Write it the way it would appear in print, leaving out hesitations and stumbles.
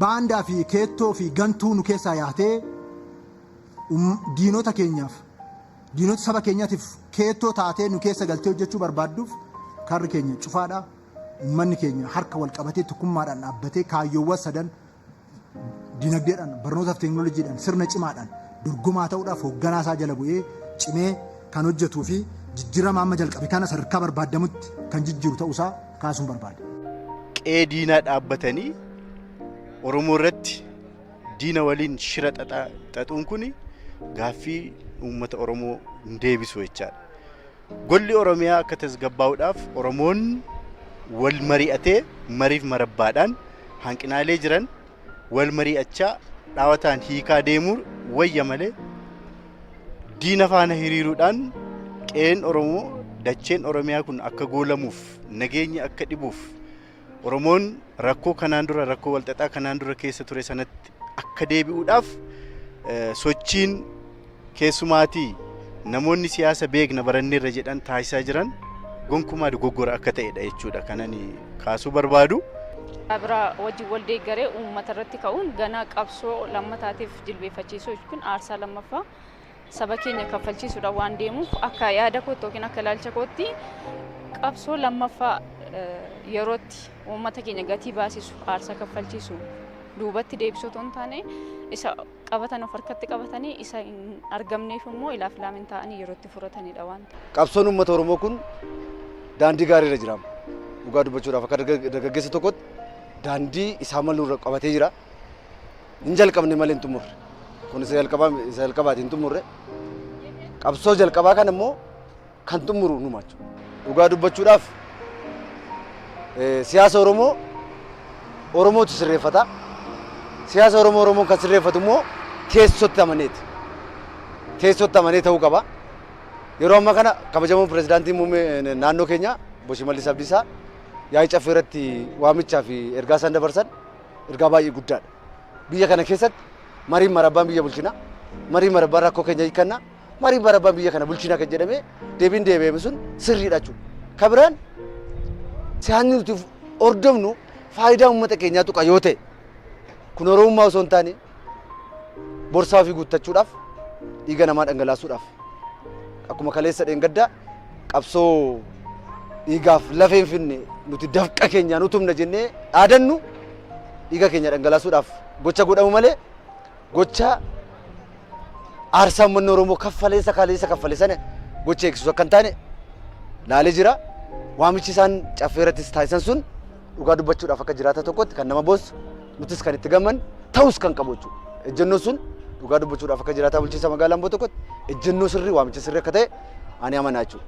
Baandaa fi keettoo fi gantuu nu keessaa yaatee diinota keenyaaf, diinota saba keenyaatiif keettoo taatee nu keessa galtee hojjechuu barbaadduuf karri keenya cufaadha. Uummanni keenya harka wal qabatee tokkummaadhaan dhaabbatee kaayyoowwan sadan dinagdeedhaan, barnootaaf teekinooloojiidhaan sirna cimaadhaan dorgomaa ta'uudhaaf hoogganaa isaa jala bu'ee cimee kan hojjetuu fi jijjiirama amma jalqabe kana sadarkaa barbaadamutti kan jijjiiru ta'uusaa kaasuun barbaada. Qe'ee diinaa dhaabbatanii Oromoo irratti diina waliin shira xaxuun kun gaaffii uummata Oromoo hin deebisu jechaadha. Golli Oromiyaa akka tasgabbaa'uudhaaf Oromoon wal mari'atee mariif marabbaadhaan hanqinaalee jiran wal mari'achaa dhaawataan hiikaa deemuu wayya malee, diina faana hiriiruudhaan qe'een Oromoo, dacheen Oromiyaa kun akka goolamuuf, nageenyi akka dhibuuf, Oromoon rakkoo kanaan dura, rakkoo walxaxaa kanaan dura keessa ture sanatti akka deebi'uudhaaf sochiin keessumaatii namoonni siyaasa beekna baranneerra jedhan taasisaa jiran gonkumaa dogoggora akka ta'edha jechuudha kanan kaasuu barbaadu. Biraa wajjin wal deeggaree uummata irratti ka'uun ganaa qabsoo lammataatiif jilbeeffachiisuu jechuun aarsaa lammaffaa saba keenya kaffalchiisuudhaan waan deemuuf, akka yaada kootti yookiin akka ilaalcha kootti qabsoo lammaffaa yerootti uummata keenya gatii baasisu, aarsaa kaffalchiisu duubatti deebisuu otoo hin taane, isa qabatan of harkatti qabatanii isa hin argamneef immoo ilaaf ilaamin ta'anii yerootti furatanidha waan ta'eef. Qabsoon uummata Oromoo kun daandii gaarii irra jira. Dhugaa dubbachuudhaaf, akka dargaggeessa tokkotti daandii isaa malu irra qabatee jira. Hin jalqabne malee hin xumurre. Kun isa jalqabaa, isa jalqabaati, hin xumurre. Qabsoo jalqabaa kana immoo kan xumuru numa jechuudha. Dhugaa dubbachuudhaaf, siyaasa Oromoo Oromootu sirreeffata. Siyaasa Oromoo Oromoon kan sirreeffatu immoo teessootti amaneeti. Teessootti amanee ta'uu qaba. Yeroo ammaa kana kabajamoon pirezidaantii muummee naannoo keenyaa Obbo Shimallis Abdiisaa yaa'ii Caffee irratti waamichaa fi ergaa isaan dabarsan ergaa baay'ee guddaadha. Biyya kana keessatti mariin marabbaan biyya bulchina, mariin marabbaan rakkoo keenya hiikkanna, mariin marabbaan biyya kana bulchina kan jedhamee deebiin deebi'ame sun sirriidha jechuudha. Kan biraan, siyaasni nuti hordofnu faayidaa uummata keenyaa tuqa yoo ta'e, kun Oromummaa osoo hin taane borsaa ofii guuttachuudhaaf dhiiga namaa dhangalaasuudhaaf, akkuma kaleessa dheengaddaa qabsoo dhiigaaf lafee hin finne nuti dafqa keenyaan utumna jennee dhaadannu dhiiga keenya dhangalaasuudhaaf gocha godhamu malee, gocha aarsaa uummanni Oromoo kaffaleessa kaleessa kaffale sana gocha eegsisu akka hin taane laalee jira. Waamichi isaan Caffee irrattis taasisan sun dhugaa dubbachuudhaaf akka jiraata tokkotti kan nama boonsu, nutis kan itti gammannu ta'us kan qabu jechuudha. Ejjennoon sun dhugaa dubbachuudhaaf akka jiraataa bulchiinsa magaalaa Amboo tokkotti ejjennoo sirrii, waamicha sirrii akka ta'e ani amanaa jechuudha.